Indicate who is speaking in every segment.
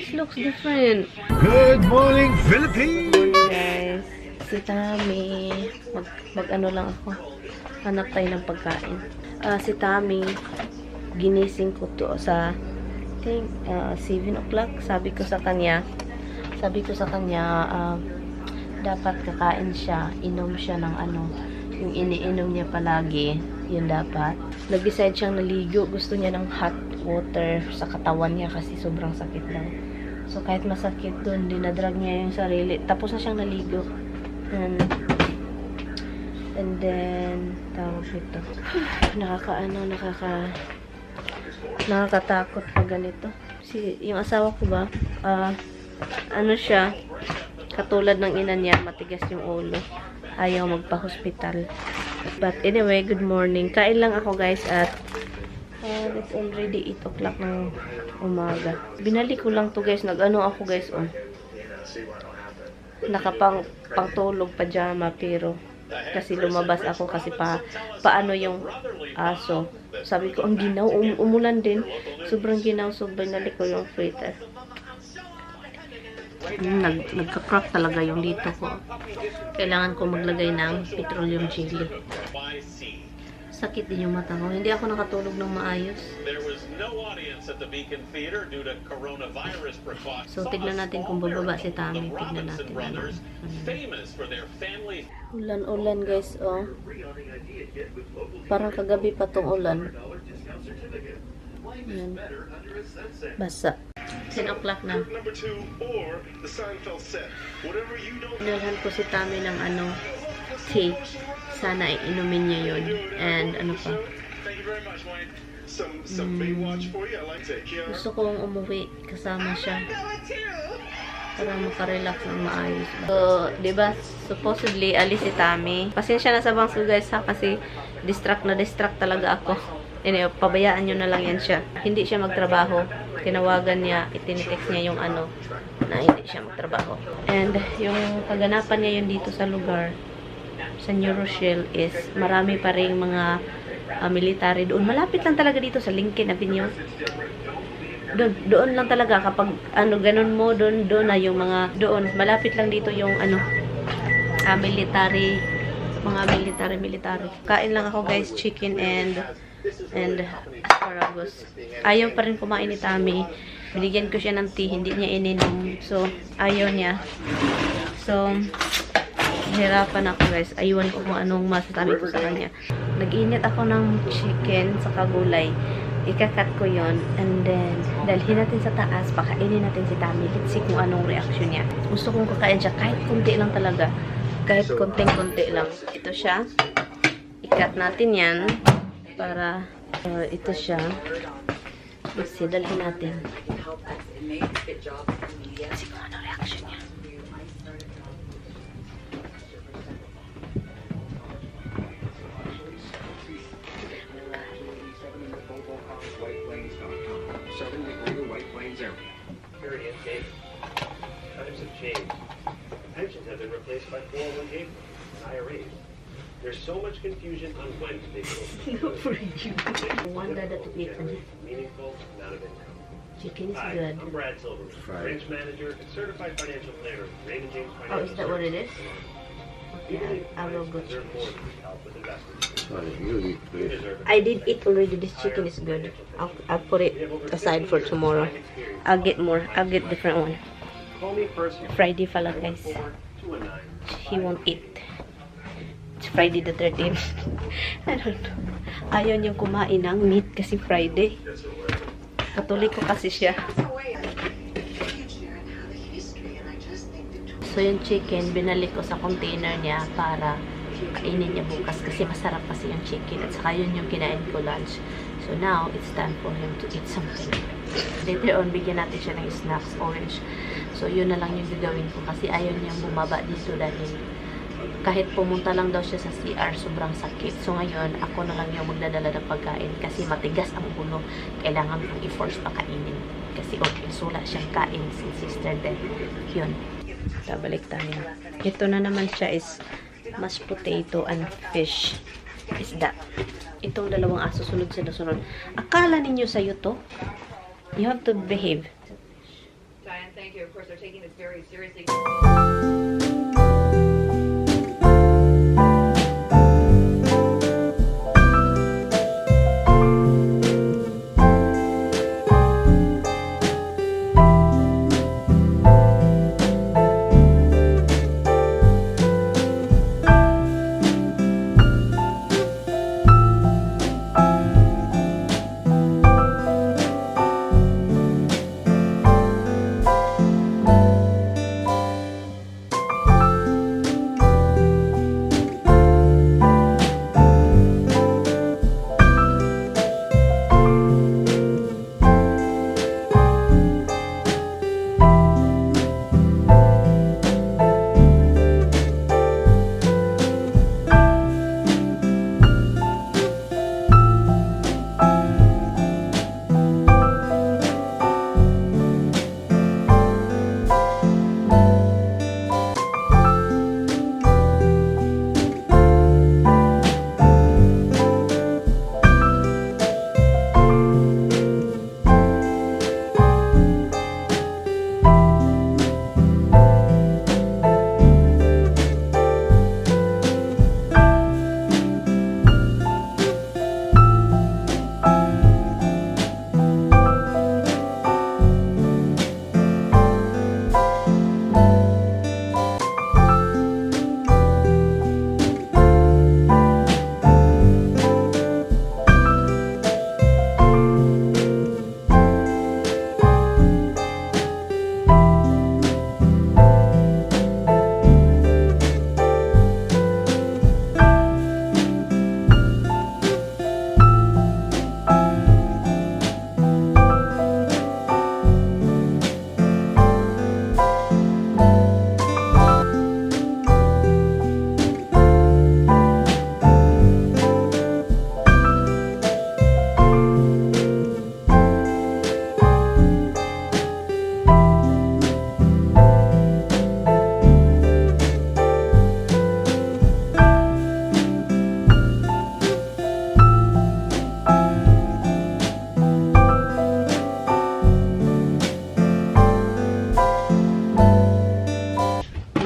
Speaker 1: this looks different.
Speaker 2: Good morning, Philippines!
Speaker 1: Good morning, guys. Si Tami. Mag-ano lang ako. Hanap tayo ng pagkain. Si Tami, ginising ko to sa, I think, 7 o'clock. Sabi ko sa kanya, dapat kakain siya, inom siya ng ano, yung iniinom niya palagi, yun dapat. Nag-decide siyang naligo, gusto niya ng hot water sa katawan niya kasi sobrang sakit daw. So kahit masakit dun, dinadrag niya yung sarili. Tapos na siyang naligo. And then, tawag ito. Nakakatakot pag ganito. Yung asawa ko ba, ano siya, katulad ng ina niya, matigas yung ulo. Ayaw magpa-hospital. But anyway, good morning. Kain lang ako guys at it's already 8 o'clock ng umaga. Binalik ko lang to guys. Nag-ano ako guys. Nakapang-tulog pajama pero kasi lumabas ako kasi paano yung aso. Sabi ko, ang ginaw. Umulan din. Sobrang ginaw. So, binalik ko yung freighter. Nagka-crack talaga yung dito ko. Kailangan ko maglagay ng petroleum jelly. Sakit din yung mata ko. Hindi ako nakatulog ng maayos. So, tignan natin kung bababa si Tami. Tignan natin. Ulan-ulan guys, oh. Parang kagabi pa tong ulan. Yan. Basa. 10 o'clock na. Nalhan ko si Tami ng ano, tea. Sana inumin niya yun. And ano pa? Gusto kong umuwi kasama siya. Para makarelax ng maayos. So, diba, supposedly, alis si Tami. Pasensya na sa bangso guys ha, kasi distract talaga ako. Pabayaan nyo na lang yan siya. Hindi siya magtrabaho. Tinawagan niya, itinitext niya yung ano, na hindi siya magtrabaho. And yung kaganapan niya yun dito sa lugar, sa New Rochelle, is marami pa rin mga military doon. Malapit lang talaga dito sa Lincoln Avenue. Doon lang talaga kapag ano ganun mo doon na yung mga doon malapit lang dito yung ano military, mga military. Kain lang ako guys, chicken and asparagus. Ayaw pa rin kumain ni Tami. Binigyan ko siya ng tea, hindi niya ininom. So ayaw niya. So hirapan ako guys. Aywan ko kung anong masasabi ko sa kanya. Nag-init ako ng chicken sa kagulay. Ikakat ko yon and then dalhin natin sa taas, pakainin natin si Tami. Let's see kung anong reaction niya. Gusto kong kakain siya kahit konti lang talaga, kahit konting-konti lang. Ito siya, ikat natin yan para ito siya. Let's see, dalhin natin. Let's see kung anong reaction niya.
Speaker 3: Times have changed. Pensions have been replaced by 401k and IRAs. There's so much confusion on when to take
Speaker 1: One that to eat.
Speaker 3: meaningful amount of income.
Speaker 1: Chicken is
Speaker 3: Hi,
Speaker 1: good.
Speaker 3: I'm Brad Silverman, branch manager and certified financial planner with Raymond James
Speaker 1: Oh,
Speaker 3: Financial.
Speaker 1: is that what it is?
Speaker 3: Even
Speaker 1: Okay, I will go check.
Speaker 3: deserve more than help with investments.
Speaker 2: Really,
Speaker 3: You deserve it.
Speaker 1: I did eat already. This chicken is good. I'll put it aside for tomorrow. I'll get more. I'll get different one.
Speaker 3: Call me first.
Speaker 1: Friday pala guys.
Speaker 3: 219.
Speaker 1: He won't eat. It's Friday the 13th. I don't know. Ayaw niyang kumain ng meat kasi Friday. Katoliko kasi siya. So yung chicken, binalik ko sa container niya para kainin niya bukas kasi masarap kasi yung chicken at saka yun yung kinain ko lunch. So now, it's time for him to eat something. Later on, bigyan natin siya ng snacks, orange. So yun na lang yung gagawin ko kasi ayaw niyang bumaba dito dahil kahit pumunta lang daw siya sa CR, sobrang sakit. So ngayon, ako na lang yung magdadala ng pagkain kasi matigas ang ulo. Kailangan kong i-force pa kainin. Kasi okay, sula siyang kain si sister din. Yun. Tabalik tayo. Ito na naman siya is mashed potato and fish. Isda. Itong dalawang aso, sunod sila sunod. Akala ninyo sa'yo to? You have to behave.
Speaker 4: you. Of course, they're taking this very seriously.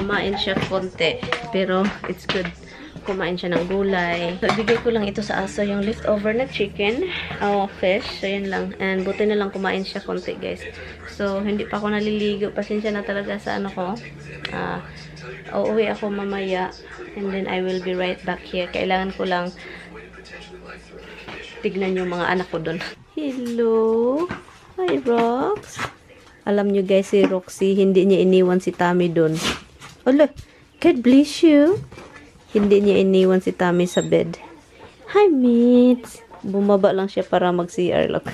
Speaker 1: Kumain siya konti, pero it's good. Kumain siya ng gulay. So, ibigay ko lang ito sa aso, yung leftover na chicken, fish. So, yun lang. And buti na lang kumain siya konti, guys. So, hindi pa ako naliligo. Pasensya na talaga sa ano ko. Uuwi ako mamaya. And then, I will be right back here. Kailangan ko lang tignan yung mga anak ko doon. Hello! Hi, Rox! Alam nyo, guys, si Roxy, hindi niya iniwan si Tommy doon. Hala, God bless you. Hindi niya iniwan si Tommy sa bed. Hi, mates. Bumaba lang siya para mag-CR lang.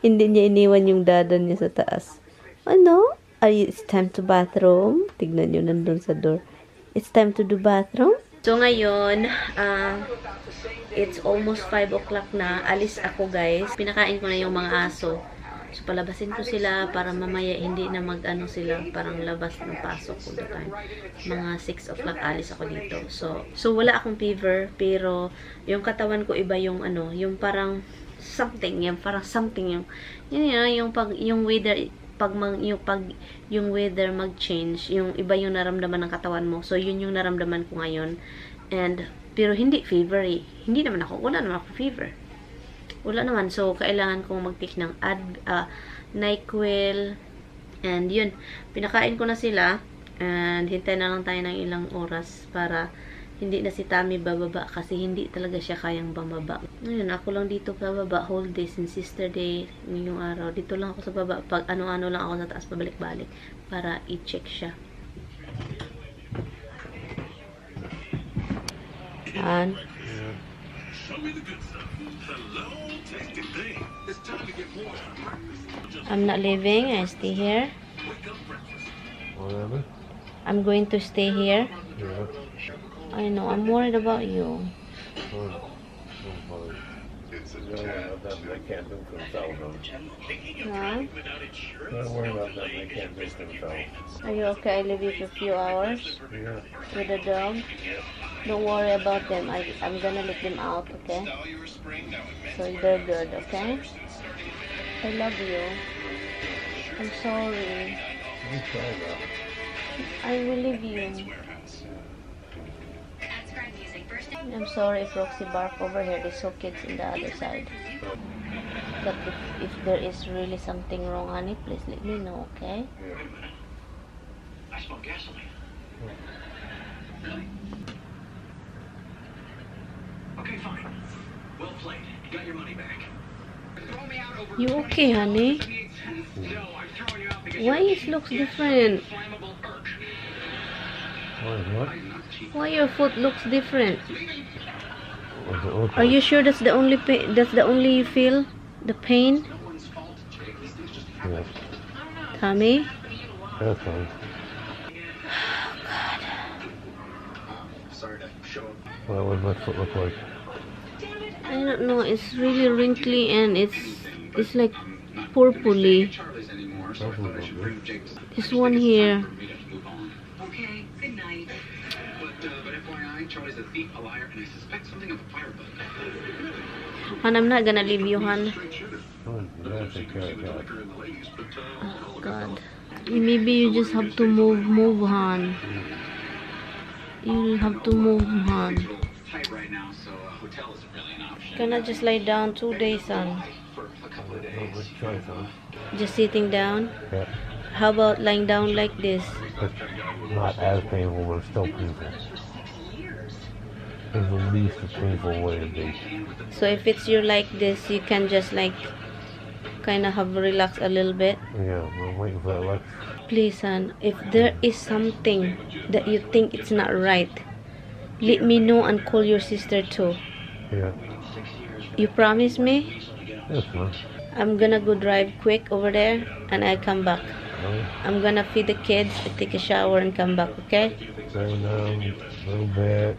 Speaker 1: Hindi niya iniwan yung dada niya sa taas. Ano? It's time to bathroom. Tignan nyo, nandun sa door. It's time to do bathroom. So, ngayon, it's almost 5 o'clock na. Alis ako, guys. Pinakain ko na yung mga aso. So, palabasin ko sila para mamaya hindi na mag-ano sila, parang labas ng pasok all the time. Mga 6 o'clock alis ako dito. So wala akong fever, pero yung katawan ko iba yung ano, yung parang something, yung weather, yung weather mag-change, yung iba yung naramdaman ng katawan mo. So, yun yung naramdaman ko ngayon. Pero hindi fever eh. Wala naman ako fever. Wala naman. So, kailangan kong mag-take ng NyQuil. And yun, pinakain ko na sila. And hintay na lang tayo ng ilang oras para hindi na si Tommy bababa kasi hindi talaga siya kayang bumaba. Ngayon, ako lang dito bababa whole day since Sister Day ngayong araw. Dito lang ako sa baba. Pag ano-ano lang ako sa taas pabalik-balik para i-check siya. And I'm not leaving. I stay here.
Speaker 2: Whatever.
Speaker 1: I'm going to stay here.
Speaker 2: Yeah.
Speaker 1: I know. I'm worried about you.
Speaker 2: Don't worry. Nothing they can't do for themselves.
Speaker 1: Huh?
Speaker 2: Don't worry about nothing they can't do for themselves.
Speaker 1: Are you okay? I leave you for a few hours
Speaker 2: Yeah.
Speaker 1: with the dog. Don't worry about them. I'm gonna let them out, okay? So they're good, okay? I love you. I'm sorry.
Speaker 2: You try that.
Speaker 1: I will leave you. I'm sorry if Roxy bark over here. There's so kids in the other side. But if there is really something wrong, honey, please let me know, okay?
Speaker 2: Yeah.
Speaker 3: I smell gasoline. Okay, fine. Well played. Got your money back. Throw me out over
Speaker 1: You okay, honey?
Speaker 3: 78 cents. No, I'm throwing you out because
Speaker 1: Why
Speaker 3: you're
Speaker 1: it looks different?
Speaker 3: flammable irk.
Speaker 2: What?
Speaker 1: Why your foot looks different?
Speaker 2: What's it look
Speaker 1: Are you
Speaker 2: like?
Speaker 1: sure that's the only pain? That's the only you feel? The pain?
Speaker 3: No one's fault, Jake. These things just
Speaker 2: Yeah,
Speaker 1: Tommy?
Speaker 2: that's fine.
Speaker 3: sorry to show up.
Speaker 2: What would my foot look like?
Speaker 1: I don't know. It's really wrinkly and it's like purpley.
Speaker 3: Charlie's anymore,
Speaker 2: so I thought I should bring
Speaker 3: Jake.
Speaker 1: This one here.
Speaker 4: Okay, good night.
Speaker 3: But FYI, Charlie's a thief, a liar, and I suspect something of a firebug.
Speaker 1: And I'm not gonna leave you, hon.
Speaker 2: Oh, yeah, take care of that.
Speaker 1: Oh, God. Maybe you just have to move, hon. You have to move, hon.
Speaker 3: Tight right now, so a hotel isn't really an option.
Speaker 1: Cannot just lie down 2 days, son.
Speaker 3: For a couple of
Speaker 2: No
Speaker 3: days.
Speaker 2: good choice, huh?
Speaker 1: Just sitting down.
Speaker 2: Yeah,
Speaker 1: How about lying down like this?
Speaker 2: it's not as painful, but it's still painful. It's the least painful way to be.
Speaker 1: So if it's you like this, you can just like kind of have relax a little bit.
Speaker 2: Yeah, I'm waiting for that lecture.
Speaker 1: Please, son, if there is something that you think it's not right, let me know and call your sister too.
Speaker 2: Yeah,
Speaker 1: You promise me?
Speaker 2: that's fine.
Speaker 1: I'm gonna go drive quick over there and I come back.
Speaker 2: I'll
Speaker 1: I'm gonna feed the kids, take a shower and come back, okay?
Speaker 2: go down a little bit.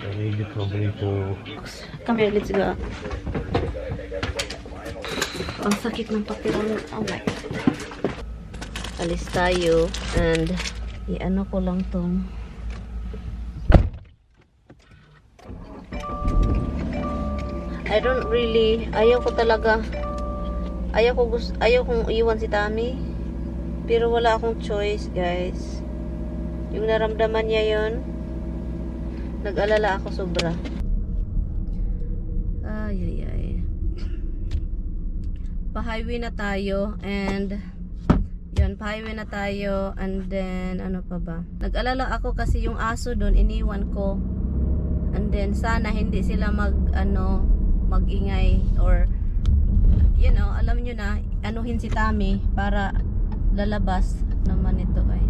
Speaker 2: I need your company too.
Speaker 1: Come here, let's go. Ang sakit ng pakiramdam. Oh my God. Alis tayo and i-ano ko lang tong I don't really, ayaw ko talaga, ayaw kong iwan si Tommy, pero wala akong choice, guys. Yung naramdaman niya yon, nag-alala ako sobra. Ay. Pa-highway na tayo and yun, pa-highway na tayo and then ano pa ba? Nag-alala ako kasi yung aso doon iniwan ko. And then sana hindi sila magingay or you know, alam nyo na, anuhin si Tommy para lalabas naman ito ay.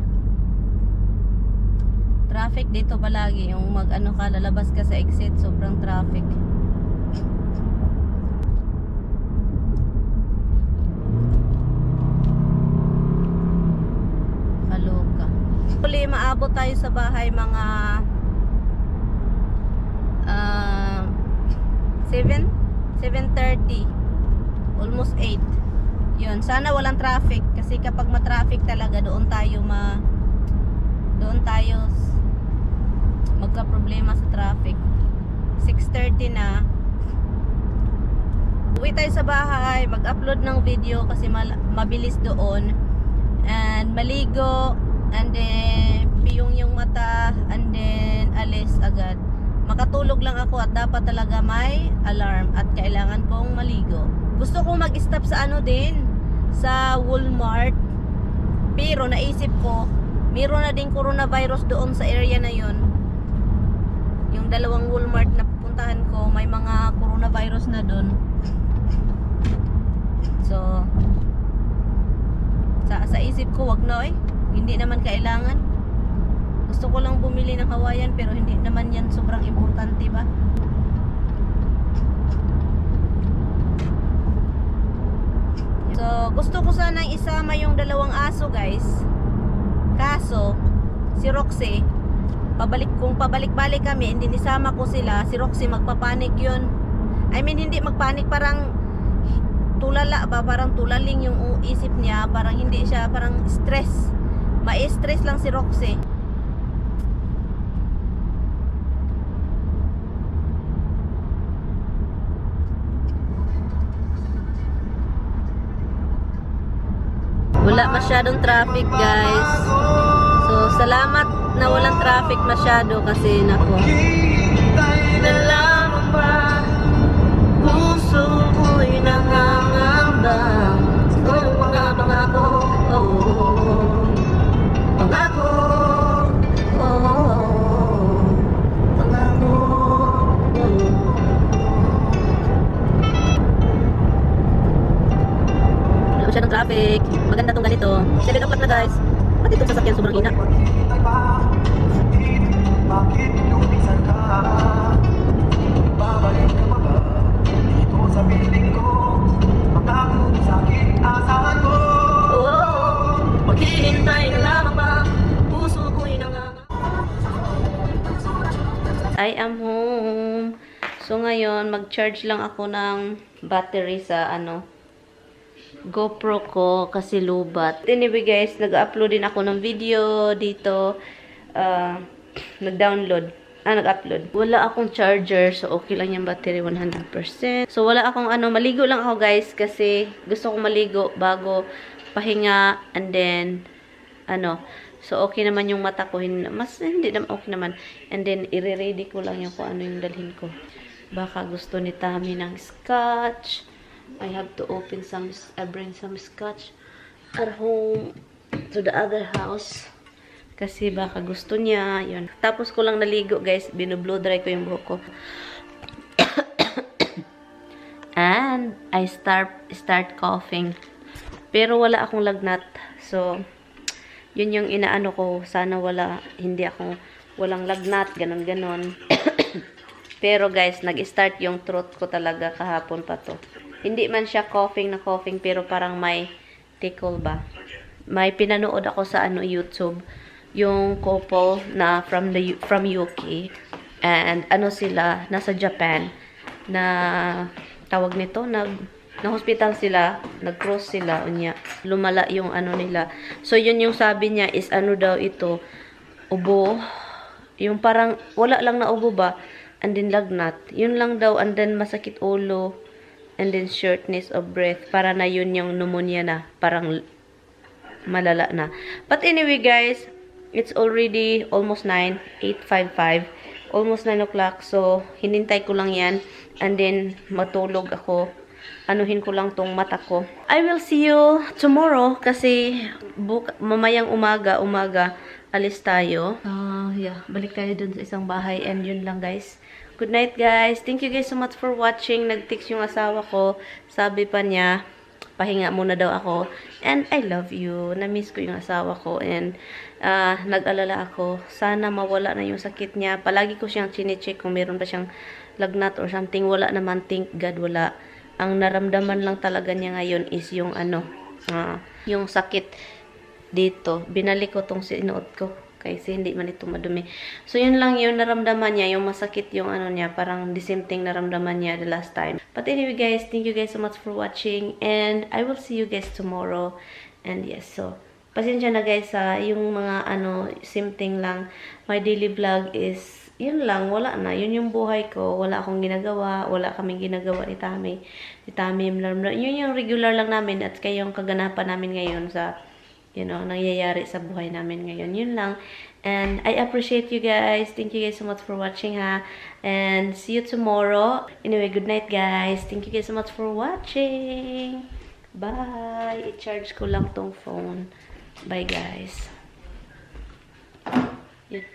Speaker 1: Traffic dito palagi, yung mag-ano ka, lalabas ka sa exit, sobrang traffic. Kaloka. Huli, maabot tayo sa bahay mga 7:30, almost 8. Yun, sana walang traffic kasi kapag ma-traffic talaga doon tayo magka-problema sa traffic. 6:30 na. Uwi tayo sa bahay, mag-upload ng video kasi mabilis doon. And maligo, and then piyong yung mata, and then alis agad. Makatulog lang ako at dapat talaga may alarm at kailangan kong maligo. Gusto kong mag-stop sa sa Walmart, pero naisip ko mayroon na din coronavirus doon sa area na yon. Yung dalawang Walmart na pupuntahan ko, may mga coronavirus na doon. So sa isip ko, wag na hindi naman kailangan. Gusto ko lang bumili ng Hawaiian pero hindi naman yan sobrang importante ba? So gusto ko sanang isama yung dalawang aso, guys. Kaso si Roxy, kung pabalik-balik kami, hindi nisama ko sila, si Roxy magpapanik yun. I mean, hindi magpanik, parang tulala ba, parang tulaling yung isip niya, parang hindi siya, parang stress. Ma-stress lang si Roxy. Wala masyadong traffic, guys. So, salamat na walang traffic masyado kasi nako. Nalaman ba? Puso ko'y nangangamba. So, mga pangako, pangako, pangako, Wala masyadong traffic. Maganda tong ganito. 7 o'clock na, guys. Pati itong sasakyan sobrang hina.
Speaker 5: Bakit lumisan ka? Babalik ka ba? Dito sa piling ko. Pagkakot sakit asahan ko.
Speaker 1: Maghihintay na lamang ba? Puso ko'y I am home. So ngayon, mag-charge lang ako ng battery sa GoPro ko kasi lubat. Anyway guys, nag-upload din ako ng video dito. Nag-download. Nag-upload. Wala akong charger, so okay lang yung battery 100%. So wala akong maligo lang ako guys kasi gusto kong maligo bago pahinga and then so okay naman yung mata ko. Hindi naman okay naman. And then i-ready ko lang yung kung ano yung dalhin ko. Baka gusto ni Tami ng scotch. I have to open bring some scotch at home to the other house. Kasi baka gusto niya, yun. Tapos ko lang naligo, guys. Binublow dry ko yung buhok ko. And I start coughing. Pero wala akong lagnat. So, yun yung inaano ko. Sana walang lagnat, ganon-ganon. Pero guys, nag-start yung throat ko talaga kahapon pa to. Hindi man siya coughing na coughing, pero parang may tickle ba. May pinanood ako sa YouTube. Yung couple na from UK and sila nasa Japan na tawag nito na hospital sila, nag-cross sila unya lumala yung nila. So yun yung sabi niya is daw ito ubo, yung parang wala lang na ubo ba and then lagnat, yun lang daw, and then masakit ulo and then shortness of breath, para na yun yung pneumonia na, parang malala na. But anyway guys, it's already almost 8:55. Almost 9 o'clock. So, hinintay ko lang yan. And then, matulog ako. Anuhin ko lang tong mata ko. I will see you tomorrow. Kasi, mamayang umaga, alis tayo. Yeah, balik tayo dun sa isang bahay. And yun lang guys. Good night guys. Thank you guys so much for watching. Nag-text yung asawa ko. Sabi pa niya, pahinga muna daw ako. And I love you. Na-miss ko yung asawa ko. And nag-alala ako. Sana mawala na yung sakit niya. Palagi ko siyang chine-check kung meron pa siyang lagnat or something. Wala naman. Thank God wala. Ang naramdaman lang talaga niya ngayon is yung yung sakit dito. Binalik ko tong sinuot ko. Kasi hindi man ito madumi. So, yun lang yung naramdaman niya. Yung masakit yung niya. Parang the same thing naramdaman niya the last time. But anyway guys, thank you guys so much for watching. And I will see you guys tomorrow. And yes, so, pasensya na guys yung mga same thing lang. My daily vlog is, yun lang, wala na. Yun yung buhay ko. Wala akong ginagawa. Wala kaming ginagawa ni Tami. Yun yung regular lang namin. At kayong kaganapan namin ngayon sa nangyayari sa buhay namin ngayon. Yun lang. And I appreciate you guys. Thank you guys so much for watching and see you tomorrow. Anyway, good night guys. Thank you guys so much for watching. Bye. I-charge ko lang tong phone. Bye guys. Yun.